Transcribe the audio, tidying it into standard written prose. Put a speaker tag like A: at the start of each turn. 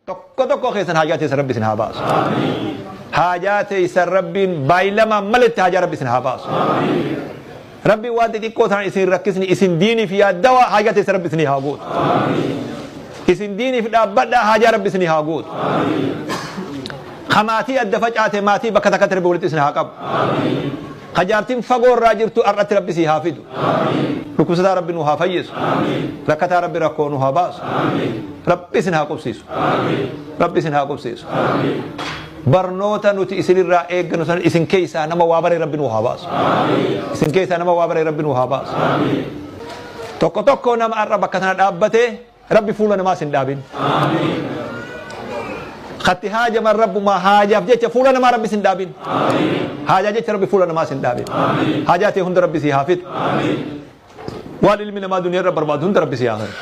A: Tokko tokko keessan haajaa teessan Rabbi isin haa baasu. Haajaa teessan Rabbiin baay'ilamaan maletti haajaa Rabbi isin haa baasu. Rabbiin waan xixiqqoo tanaan isin rakkisni, isin diiniif yaaddawa, haajaa teessan Rabbi isinii haa guutu. Isin diiniif dhaabbadhaa, haajaa Rabbi isinii haa guutu. Ka maatii adda facaate maatii bakka takkatti Rabbi walitti isin haa qabu. Ka jaartiin fagoo irraa jirtu har'atti Rabbi sii haa fidu. Dhukkubsataa Rabbi nu haa fayyisu. Rakkataa Rabbi rakkoo nu haa baasu. Rabbi isin haa qubsiisu. Rabbi isin haa qubsiisu. Barnoota nuti isinirraa eegganu sana isin keessaa nama waa bare Rabbi nu haa baasu. Isin keessaa nama waa bare Rabbi nu haa baasu. Tokko tokko nama har'a bakka tana dhaabbatee Rabbi fuula namaas hin dhaabin. Katti haajaman Rabbumaa haajaaf jecha fuula namaa Rabbi sin dhaabin. Haajaa jecha Rabbi fuula namaas hin dhaabin. Haajaa tee hunda Rabbi sii haa fixu. Waan ilmi namaa duniyaa irra barbaadu hunda Rabbi sii haa kennu.